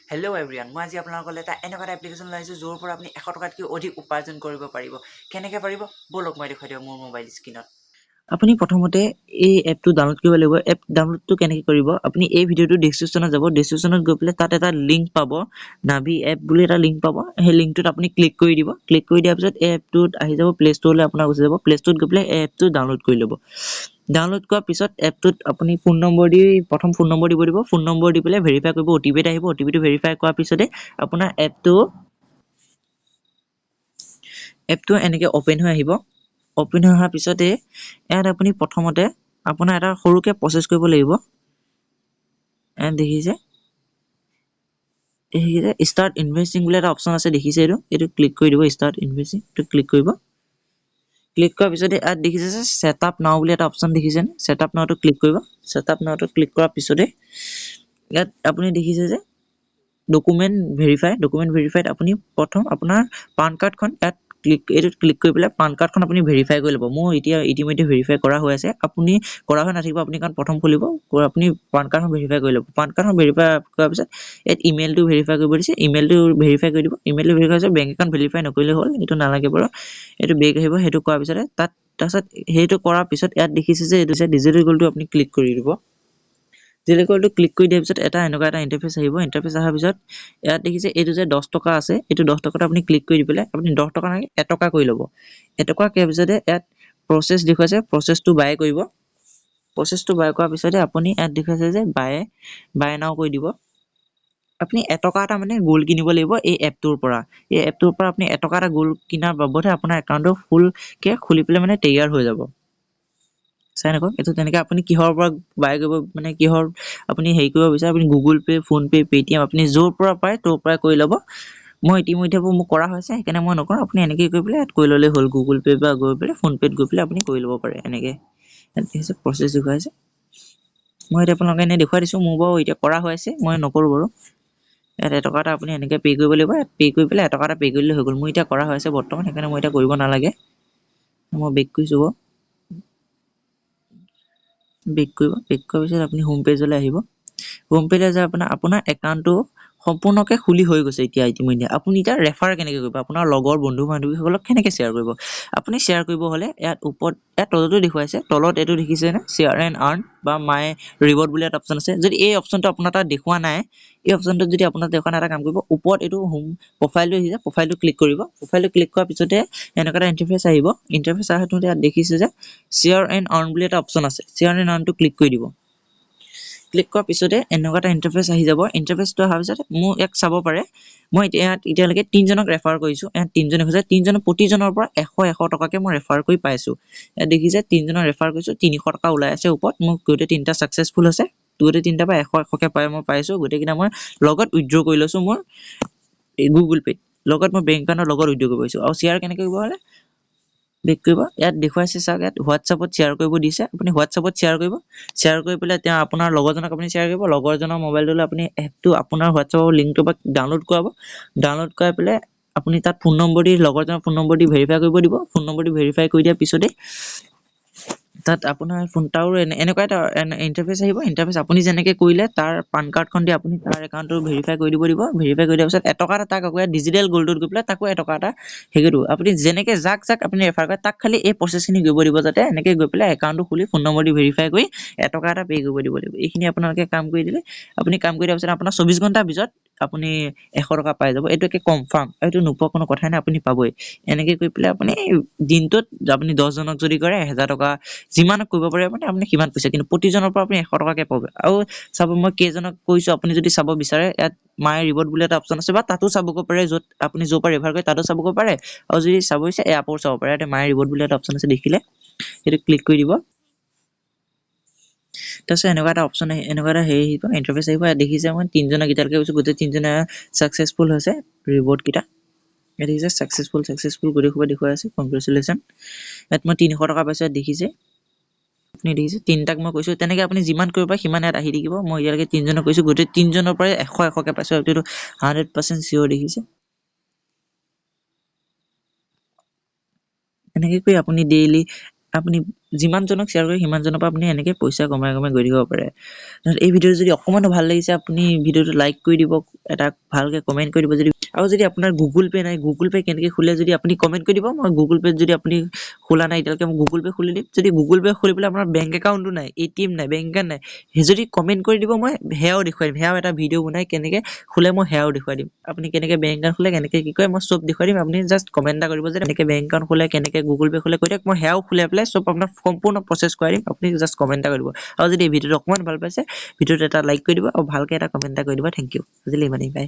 Hello' everyone, মই আজি আপোনালোকলৈ এটা এনেকুৱা এটা এপ্লিকেশ্যন লৈ আহিছোঁ, য'ৰ পৰা আপুনি 100 টকাতকৈ অধিক উপাৰ্জন কৰিব পাৰিব। কেনেকৈ পাৰিব, ব'লক মই দেখুৱাই দিওঁ মোৰ মোবাইল স্ক্ৰীণত। আপুনি প্ৰথমতে এই এপটো ডাউনলোড কৰিব লাগিব। এপ ডাউনলোডটো কেনেকৈ কৰিব? আপুনি এই ভিডিঅ'টো ডিছক্ৰিপশ্যনত যাব। ডিছক্ৰিপশ্যনত গৈ পেলাই তাত এটা লিংক পাব, নাভি এপ বুলি এটা লিংক পাব। সেই লিংকটোত আপুনি ক্লিক কৰি দিব। ক্লিক কৰি দিয়াৰ পিছত এই এপটোত আহি যাব, প্লে ষ্ট'ৰলৈ আপোনাৰ গুচি যাব। প্লে ষ্ট'ৰত গৈ পেলাই এই এপটো ডাউনলোড কৰি ল'ব। ডাউনলোড কৰাৰ পিছত এপটোত আপুনি ফোন নম্বৰ দি, প্ৰথম ফোন নম্বৰ দিব দিব। ফোন নম্বৰ দি পেলাই ভেৰিফাই কৰিব। অ' টি পি এটা আহিব। অ' টি পিটো ভেৰিফাই কৰাৰ পিছতে আপোনাৰ এপটো এনেকৈ অ'পেন হৈ আহিব। অ'পেন হৈ অহাৰ পিছতে ইয়াত আপুনি প্ৰথমতে আপোনাৰ এটা সৰুকৈ প্ৰচেছ কৰিব লাগিব। ইয়াত দেখিছে, দেখিছে ষ্টাৰ্ট ইনভেষ্টিং বুলি এটা অপশ্যন আছে, দেখিছে? এইটো ক্লিক কৰি দিব। ষ্টাৰ্ট ইনভেষ্টিং এইটো ক্লিক কৰিব। ক্লিক কৰাৰ পিছতে ইয়াত দেখিছে যে ছেট আপ নাও বুলি এটা অপশ্যন, দেখিছেনে? ছেট আপ নাওটো ক্লিক কৰিব। ছেট আপ নাওটো ক্লিক কৰাৰ পিছতে ইয়াত আপুনি দেখিছে যে ডকুমেণ্ট ভেৰিফাই। ডকুমেণ্ট ভেৰিফাইত আপুনি প্ৰথম আপোনাৰ পান কাৰ্ডখন ইয়াত ক্লিক, এইটোত ক্লিক কৰি পেলাই পান কাৰ্ডখন আপুনি ভেৰিফাই কৰি ল'ব। মোৰ এতিয়া ইতিমধ্যে ভেৰিফাই কৰা হৈ আছে। আপুনি কৰা হৈ নাথাকিব, আপুনি কাৰণ প্ৰথম খুলিব। আপুনি পান কাৰ্ডখন ভেৰিফাই কৰি ল'ব। পান কাৰ্ডখন ভেৰিফাই কৰাৰ পিছত ইয়াত ইমেইলটো ভেৰিফাই কৰিব দিছে। ইমেইলটো ভেৰিফাই কৰি দিব। ইমেইলটো ভেৰিফাই পিছত বেংক একাউণ্ট ভেৰিফাই নকৰিলে হ'ল, এইটো নালাগে বাৰু। এইটো বেক আহিব। সেইটো কৰাৰ পিছতে তাত, তাৰপিছত সেইটো কৰাৰ পিছত ইয়াত দেখিছে যে এইটো ডিজিটেল গ'ল্ডটো আপুনি ক্লিক কৰি দিব। ডিজিটেল গ'ল্ডটো ক্লিক কৰি দিয়াৰ পিছত এটা এনেকুৱা এটা ইণ্টাৰফেচ আহিব। ইণ্টাৰফেচ অহাৰ পিছত ইয়াত দেখিছে এইটো যে 10 টকা আছে, এইটো 10 টকাটো আপুনি ক্লিক কৰি দি পেলাই আপুনি 10 টকা নালাগে, 1 টকা কৰি ল'ব। 1 টকা কৰাৰ পিছতে ইয়াত প্ৰচেছ দেখুৱাইছে, প্ৰচেছটো বাই কৰিব। প্ৰচেছটো বাই কৰাৰ পিছতে আপুনি ইয়াত দেখুৱাইছে যে বাই নাও কৰি দিব। আপুনি 1 টকা এটা মানে গ'ল্ড কিনিব লাগিব এই এপটোৰ পৰা। এই এপটোৰ পৰা আপুনি 1 টকা এটা গ'ল্ড কিনাৰ বাবদহে আপোনাৰ একাউণ্টটো ফুলকে খুলি পেলাই মানে তৈয়াৰ হৈ যাব। চাই নকওক এইটো তেনেকৈ আপুনি কিহৰ পৰা বাই কৰিব, মানে কিহৰ আপুনি হেৰি কৰিব বিচাৰে। আপুনি গুগল পে', ফোনপে', পে'টিএম, আপুনি য'ৰ পৰা পাৰে ত'ৰ পৰাই কৰি ল'ব। মই ইতিমধ্যে মোৰ কৰা হৈছে, সেইকাৰণে মই নকৰোঁ। আপুনি এনেকৈ কৰি পেলাই ইয়াত কৰি ল'লেই হ'ল। গুগল পে' বা গৈ পেলাই ফোনপে'ত গৈ পেলাই আপুনি কৰি ল'ব পাৰে। এনেকৈ ইয়াত দেখিছে প্ৰচেছ দেখুৱাইছে। মই এতিয়া আপোনালোকে এনেই দেখুৱাই দিছোঁ। মোৰ বাৰু এতিয়া কৰা হৈ আছে, মই নকৰোঁ বাৰু। ইয়াত 1 টকা এটা আপুনি এনেকৈ পে' কৰিব লাগিব। ইয়াত পে' কৰি পেলাই 1 টকা এটা পে' কৰিলে হৈ গ'ল। মোৰ এতিয়া কৰা হৈ আছে বৰ্তমান, সেইকাৰণে মই এতিয়া কৰিব নালাগে। মই বেক কৰিছোঁ বাৰু। বেক কৰিব। বেক কৰাৰ পিছত আপুনি হোম পেজলৈ আহিব। হোম পেজলৈ যাই আপোনাৰ একাউণ্টটো সম্পূৰ্ণকৈ খুলি হৈ গৈছে এতিয়া ইতিমধ্যে। আপুনি এতিয়া ৰেফাৰ কেনেকৈ কৰিব? আপোনাৰ লগৰ বন্ধু বান্ধৱীসকলক কেনেকৈ শ্বেয়াৰ কৰিব? আপুনি শ্বেয়াৰ কৰিব হ'লে ইয়াত ওপৰত, ইয়াত তলতো দেখুৱাইছে, তলত এইটো দেখিছেনে, শ্বেয়াৰ এণ্ড আৰ্ণ বা মাই ৰিৱাৰ্ড বুলি এটা অপশ্যন আছে। যদি এই অপশ্যনটো আপোনাৰ তাত দেখুওৱা নাই, এই অপশ্যনটোত যদি আপোনাৰ দেখুওৱা নাই, এটা কাম কৰিব, ওপৰত এইটো হোম প্ৰফাইলটো আহিছে, প্ৰফাইলটো ক্লিক কৰিব। প্ৰফাইলটো ক্লিক কৰাৰ পিছতে এনেকুৱা এটা ইণ্টাৰফেচ আহিব। ইণ্টাৰফেচ অহাটোতে ইয়াত দেখিছে যে শ্বেয়াৰ এণ্ড আৰ্ণ বুলি এটা অপশ্যন আছে। শ্বেয়াৰ এণ্ড আৰ্ণটো ক্লিক কৰি দিব। ক্লিক কৰাৰ পিছতে এনেকুৱা এটা ইণ্টাৰফেচ আহি যাব। ইণ্টাৰফেচটো অহাৰ পিছত মোৰ ইয়াক চাব পাৰে, মই এতিয়া ইয়াত এতিয়ালৈকে তিনিজনক ৰেফাৰ কৰিছোঁ। ইয়াত তিনিজনে হৈছে, তিনিজনৰ প্ৰতিজনৰ পৰা এশ এশ টকাকৈ মই ৰেফাৰ কৰি পাইছোঁ। ইয়াত দেখিছে, তিনিজনক ৰেফাৰ কৰিছোঁ, 300 টকা ওলাই আছে ওপৰত। মোৰ গোটেই তিনিটা ছাকচেছফুল হৈছে। গোটেই তিনিটাৰ পৰা এশ এশকৈ পাই মই পাইছোঁ। গোটেইকেইটা মই লগত উইড্ৰ কৰি লৈছোঁ মোৰ এই গুগল পে'ত, লগত মই বেংক একাউণ্টৰ লগত উইড্ৰ কৰিব পাৰিছোঁ। আৰু শ্বেয়াৰ কেনেকৈ কৰিব হ'লে বেক কৰিব। ইয়াত দেখুৱাইছে চাওক, ইয়াত হোৱাটছআপত শ্বেয়াৰ কৰিব দিছে। আপুনি হোৱাটছআপত শ্বেয়াৰ কৰিব। শ্বেয়াৰ কৰি পেলাই তেওঁ আপোনাৰ লগৰজনক আপুনি শ্বেয়াৰ কৰিব। লগৰজনৰ মোবাইলটোলৈ আপুনি এপটো আপোনাৰ হোৱাটছআপৰ লিংকটোৰ পৰা ডাউনলোড কৰাব। ডাউনলোড কৰাই পেলাই আপুনি তাত ফোন নম্বৰ দি, লগৰজনৰ ফোন নম্বৰ দি ভেৰিফাই কৰিব দিব। ফোন নম্বৰ দি ভেৰিফাই কৰি দিয়াৰ পিছতেই তাত আপোনাৰ ফোন তাৰো এনেকুৱা এটা ইণ্টাৰফেচ আহিব। ইণ্টাৰফেচ আপুনি যেনেকৈ কৰিলে, তাৰ পান কাৰ্ডখন দি আপুনি তাৰ একাউণ্টটো ভেৰিফাই কৰি দিব দিব। ভেৰিফাই কৰি দিয়াৰ পিছত 1 টকা এটা তাক আকৌ ইয়াত ডিজিটেল গ'ল্ডত গৈ পেলাই তাকো 1 টকা এটা হেৰি কৰি দিব। আপুনি যেনেকৈ যাক যাক আপুনি ৰেফাৰ কৰে, তাক খালি এই প্ৰচেছখিনি কৰিব দিব, যাতে এনেকৈ গৈ পেলাই একাউণ্টটো খুলি ফোন নম্বৰ দি ভেৰিফাই কৰি 1 টকা এটা পে' কৰিব দিব লাগিব। এইখিনি আপোনালোকে কাম কৰি দিলে, আপুনি কাম কৰি দিয়াৰ পিছত আপোনাৰ 24 ঘণ্টাৰ ভিতৰত আপুনি 100 টকা পাই যাব। এইটো একে কনফাৰ্ম, এইটো নোপোৱা কোনো কথাই নাই, আপুনি পাবই। এনেকৈ কৰি পেলাই আপুনি দিনটোত আপুনি 10জনক যদি কৰে 1000 টকা, যিমানক কৰিব পাৰে মানে আপুনি সিমান পইচা, কিন্তু প্ৰতিজনৰ পৰা আপুনি 100 টকাকৈ পাব। আৰু চাব, মই কেইজনক কৈছোঁ, আপুনি যদি চাব বিচাৰে, ইয়াত মাই ৰিৱাৰ্ড বুলি এটা অপশ্যন আছে বা তাতো চাবগৈ পাৰে। য'ত আপুনি য'ৰ পৰা ৰেফাৰ কৰে তাতো চাবগৈ পাৰে আৰু যদি চাব বিচাৰে এপৰো চাব পাৰে। ইয়াতে মাই ৰিৱাৰ্ড বুলি এটা অপশ্যন আছে, দেখিলে? সেইটো ক্লিক কৰি দিব। তাৰপিছত এনেকুৱা এটা অপশ্যন আহি, এনেকুৱা এটা হেৰি আহিব, ইণ্টাৰফেচ আহিব। ইয়াত দেখিছে, মই তিনিজনক এতিয়ালৈকে কৈছোঁ, গোটেই তিনিজনে ছাকচেছফুল হৈছে। ৰিৱাৰ্ডকেইটা ইয়াত দেখিছে, ছাকচেছফুল, ছাকচেছফুল গোটেই সোপা দেখুৱাই আছে। কংগ্ৰেচুলেশ্যন। ইয়াত মই 300 টকা পাইছোঁ। ইয়াত দেখিছে, আপুনি দেখিছে, তিনিটাক মই কৈছোঁ। তেনেকৈ আপুনি যিমান কৰিব পাৰে সিমান ইয়াত আহি থাকিব। মই এতিয়ালৈকে তিনিজনক কৈছোঁ, গোটেই তিনিজনৰ পৰাই এশ এশকৈ পাইছোঁ। এইটো 100% চিয়'ৰ, দেখিছে? এনেকৈ কৰি আপুনি ডেইলি আপুনি যিমানজনক শ্বেয়াৰ কৰে সিমানজনৰ পৰা আপুনি এনেকৈ পইচা কমাই কমাই গৈ থাকিব পাৰে। এই ভিডিঅ'টো যদি অকণমানো ভাল লাগিছে, আপুনি ভিডিঅ'টো লাইক কৰি দিব, এটা ভালকৈ কমেণ্ট কৰি দিব। যদি আৰু যদি আপোনাৰ গুগল পে' নাই, গুগল পে' কেনেকৈ খোলে যদি আপুনি কমেণ্ট কৰি দিব। মই গুগল পে'ত যদি আপুনি খোলা নাই এতিয়ালৈকে, মই গুগল পে' খুলি দিম। যদি গুগল পে' খুলিবলৈ আপোনাৰ বেংক একাউণ্টো নাই, এটিএম নাই, বেংক একাউণ্ট নাই, সেই যদি কমেণ্ট কৰি দিব, মই সেয়াও দেখুৱাই দিম। সেয়াও এটা ভিডিঅ' বনাই কেনেকৈ খোলে মই সেয়াও দেখুৱাই দিম। আপুনি কেনেকৈ বেংক একাউণ্ট খোলে, কেনেকৈ কি কৰে, মই চব দেখুৱাই দিম। আপুনি জাষ্ট কমেণ্ট এটা কৰিব যে কেনেকৈ বেংক একাউণ্ট খোলে, কেনেকৈ গুগল পে' খোলে কৈ দিয়ক। মই সেয়াও খুলাই পেলাই চব আপোনাক সম্পূৰ্ণ প্ৰচেছ কৰাই দিম। আপুনি জাষ্ট কমেণ্ট এটা কৰি দিব। আৰু যদি এই ভিডিঅ'টো অকণমান ভাল পাইছে, ভিডিঅ'টো এটা লাইক কৰি দিব আৰু ভালকৈ এটা কমেণ্ট এটা কৰি দিব। Thank U. আজিলৈ ইমানেই, বাই।